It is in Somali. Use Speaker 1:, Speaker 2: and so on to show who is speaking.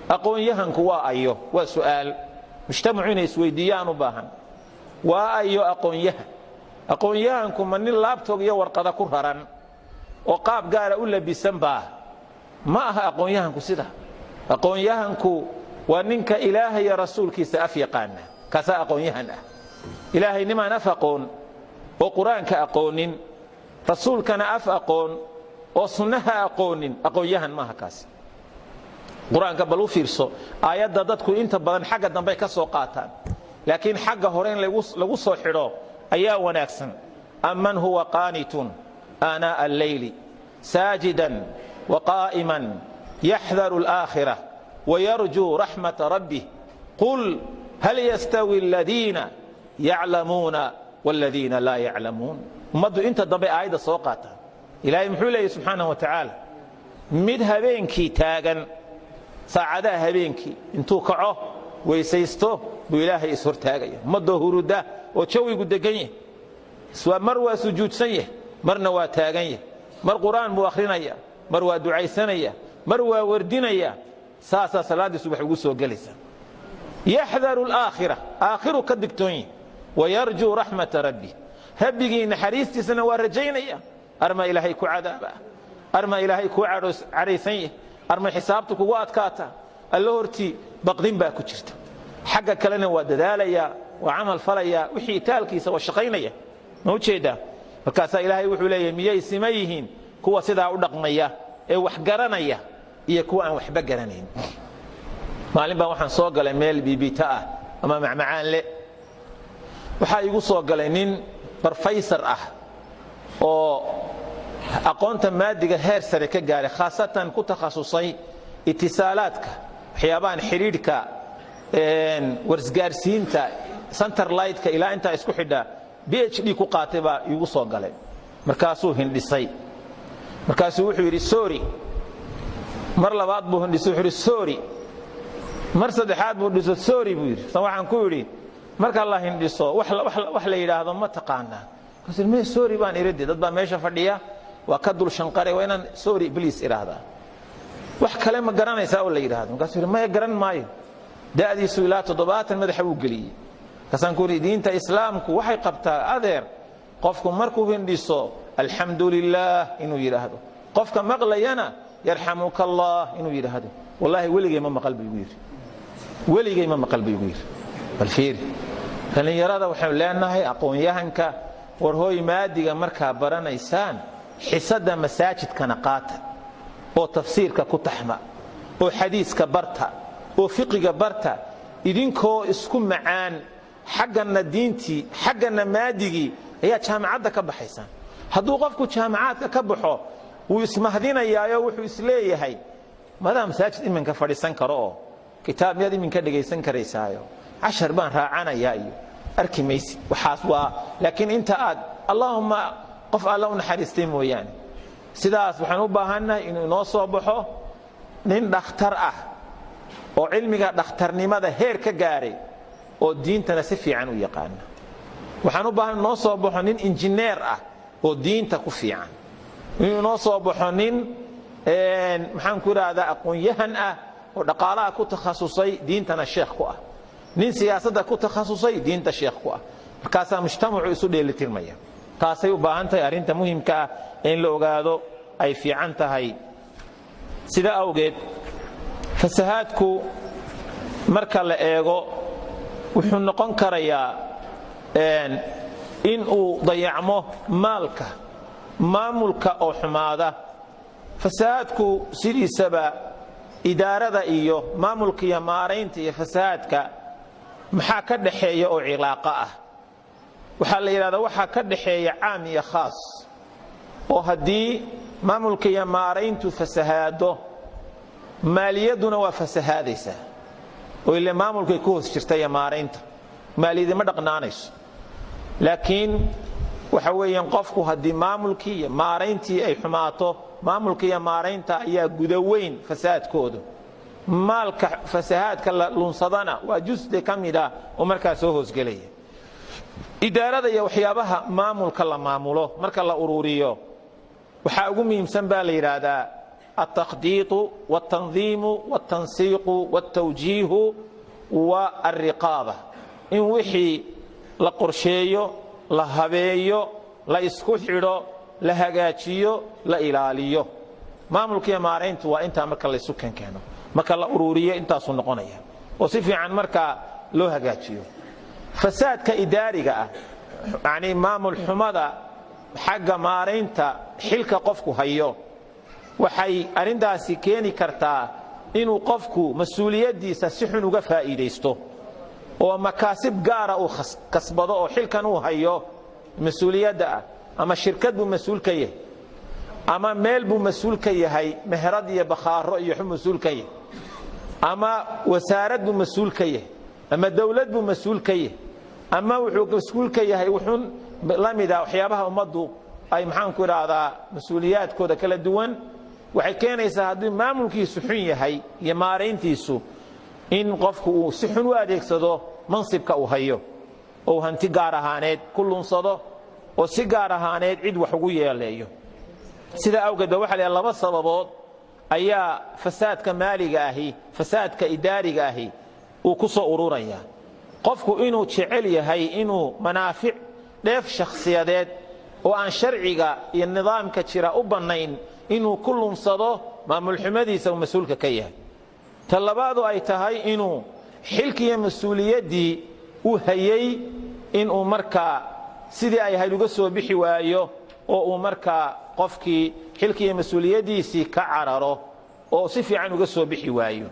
Speaker 1: Aqoon-yahanku waa ayo? Waa su'aal mujtamacu inay isweydiiyaan u baahan. Waa ayo aqoon-yahan? Aqoon-yahanku ma nin laptop iyo warqada ku raran oo qaab gaara u labisan baa? Ma aha aqoon-yahanku sida. Aqoon-yahanku waa ninka Ilaahay iyo rasuulkiisa af yaqaana, kaasaa aqoon-yahan ah. Ilaahay nimaan af aqoon oo Qur-aanka aqoonin, rasuulkana af aqoon oo sunnaha aqoonin, aqoon-yahan maaha kaasi. Qur-aanka bal u fiirso aayadda. Dadku inta badan xagga dambey ka soo qaataan, laakiin xagga hore in lagu soo xidho ayaa wanaagsan. أمن هو قانت آناء الليل ساجدا وقائما يحذر الآخرة ويرجو رحمة ربه قل هل يستوي الذين يعلمون والذين لا يعلمون. Ummaddu inta dambe aayadda soo qaataan. Ilaahay muxuu leeyahy subxaanahu wa tacaala? Mid habeenkii taagan, saacadaha habeenkii intuu kaco, weysaysto, buu Ilaahay ishortaagaya. Ummadoo huruda oo jawigu degan yahay, mar waa sujuudsan yahay, marna waa taagan yahay, mar Qur'aan buu akhrinaya, mar waa ducaysanaya, mar waa wardinaya. Saasaa salaaddii subax ugu soo gelaysa. يحذر الآخرة, aakhiru ka digtoon yahay, ويرجو رحمة ربه, rabbigii naxariistiisana waa rajaynaya. Arma Ilaahay ku cadaaba? Arma Ilaahay kuu cadhaysan yahay? Arma xisaabtu kugu adkaata? Alla hortii baqdin baa ku jirta. Xagga kalena waa dadaalaya, waa camal falaya, wixii itaalkiisa waa shaqaynaya. Ma ujeedaa? Markaasaa Ilaahay wuxuu leeyahay: miyay sima yihiin kuwa sidaa u dhaqmaya ee wax garanaya iyo kuwa aan waxba garanayn? Maalin baa waxaan soo galay meel biibita ah ama macmacaan le. Waxaa igu soo galay nin professor ah oo aqoonta maadiga heer sare ka gaaray, khaasatan ku takhasusay itisaalaadka, waxyaabahan xidhiidhka warsgaarsiinta, satellite-ka ilaa intaa isku xidha, PhD ku qaatay baa iigu soo galay. Markaasuu hindhisay, markaasuu wuxuu yidhi: "Sorry." Mar labaad buu hindhisay, wuxuu yidhi: "Sorry." Mar saddexaad buu dhiso, "Sorry" buu yidhi. San waxaan ku yidhi: "Marka la hindhiso wax la yidhaahdo ma taqaanaa?" Markaasuu: "Me, sorry baan iridi, dad baa meesha fadhiya, waa ka dul shanqaray, waa inaan sorry please idhaahdaa. Wax kale ma garanaysaa oo la yidhaahdo?" Markaasuu yidhi: "Maya, garan maayo." Da'diisu ilaa 70 madaxa uu geliyey. Markaasaan ku yidhi: "Diinta Islaamku waxay qabtaa, adeer, qofku markuu hindhiso alxamdu lilaah inuu yidhaahdo, qofka maqlayana يرحمك الله inuu yidhaahdo." "Wallaahi weligay ma maqal," buu igu yidhi. "Weligay ma maqal," buu igu yidhi. Bal fiiri dhallinyarada. Waxaynu leenahay aqoon-yahanka: war hooy, maadiga markaa baranaysaan, xisadda masaajidkana qaata, oo tafsiirka ku taxma, oo xadiiska barta, oo fiqiga barta. Idinkoo isku macaan, xagganna diintii, xagganna maadigii, ayaa jaamacadda ka baxaysaan. Hadduu qofku jaamacaadka ka baxo, wuu ismahdinayaayo, wuxuu isleeyahay: madaa masaajid iminka fadhiisan karo oo kitaab miyaad iminka dhegaysan karaysaayo? Cashar baan raacanayaa iyo arki maysid. Waxaas waa, laakiin inta aad, allaahumma qof Alla u naxariistay mooyaane. Sidaas waxaan u baahannahay inuu inoo soo baxo nin dhakhtar ah oo cilmiga dhakhtarnimada heer ka gaaray oo diintana si fiican u yaqaana. Waxaan u baahan inoo soo baxo nin injineer ah oo diinta ku fiican, inuu inoo soo baxo nin, maxaan ku idhaahdaa, aqoon-yahan ah oo dhaqaalaha ku takhasusay, diintana sheekh ku ah, nin siyaasadda ku takhasusay, diinta sheekh ku ah. Markaasaa mujtamacu isu dheelitirmaya. Taasay u baahan tahay arrinta muhimka ah in la ogaado ay fiican tahay. Sida awgeed, fasahaadku marka la eego wuxuu noqon karayaa in uu dayacmo maalka, maamulka oo xumaada. Fasahaadku sidiisaba idaarada iyo maamulka iyo maaraynta iyo fasahaadka maxaa ka dhaxeeya oo cilaaqo ah? Waxaa la yidhahdaa waxaa ka dhaxeeya caam iyo khaas, oo haddii maamulka iyo maarayntu fasahaado, maaliyadduna waa fasahaadaysaa, oo ile maamulkay ku hoos jirta iyo maaraynta. Maaliyadi ma dhaqnaanayso. Laakiin waxa weeyaan, qofku haddii maamulkii iyo maarayntii ay xumaato, maamulka iyo maaraynta ayaa gudaweyn fasaadkoodu. Maalka fasahaadka la lunsadana waa jusde ka mid ah oo markaa soo hoosgelaya. Idaarada iyo waxyaabaha maamulka la maamulo marka la ururiyo, waxaa ugu muhiimsan baa la yidhaahdaa Altakhdiiطu wاltandiimu wاltansiiqu wاltawjiihu wاlriqaaba, in wixii la qorsheeyo, la habeeyo, la isku xidho, la hagaajiyo, la ilaaliyo. Maamulkiiyo maarayntu waa intaa. Marka laysu kenkeeno, marka la uruuriyo, intaasuu noqonaya oo si fiican markaa loo hagaajiyo. Fasaadka idaariga ah, yacnii maamul xumada xagga maaraynta xilka qofku hayo, waxay arrintaasi keeni kartaa inuu qofku mas-uuliyaddiisa si xun uga faa'iidaysto oo makaasib gaara uu kasbado, oo xilkan uu hayo mas-uuliyadda ah, ama shirkad buu mas-uul ka yahay, ama meel buu mas-uul ka yahay, meherad iyo bakhaaro iyo xu mas-uul ka yahay, ama wasaarad buu mas-uul ka yahay, ama dowlad buu mas-uul ka yahay, ama wuxuu mas-uul ka yahay wuxuun la mida waxyaabaha ummaddu ay, maxaanku idhaahdaa, mas-uuliyaadkooda kala duwan. Waxay keenaysaa haddii maamulkiisu xun yahay iyo maarayntiisu in qofku uu si xun u adeegsado mansibka uu hayo, oo hanti gaar ahaaneed ku lunsado, oo si gaar ahaaneed cid wax ugu yeeleeyo. Sidaa awgeed ba waxa la laba sababood ayaa fasaadka maaliga ahi, fasaadka idaariga ahi uu ku soo ururaya: qofku inuu jecel yahay inuu manaafic, dheef shakhsiyadeed oo aan sharciga iyo nidaamka jira u bannayn inuu ku lunsado maamulxumadiisa uu mas-uulka ka yahay. Ta labaadu ay tahay inuu xilkiiyo mas-uuliyaddii u hayey inuu markaa sidii ay ahayd uga soo bixi waayo, oo uu markaa qofkii xilkiiyo mas-uuliyaddiisii ka cararo oo si fiican uga soo bixi waayo.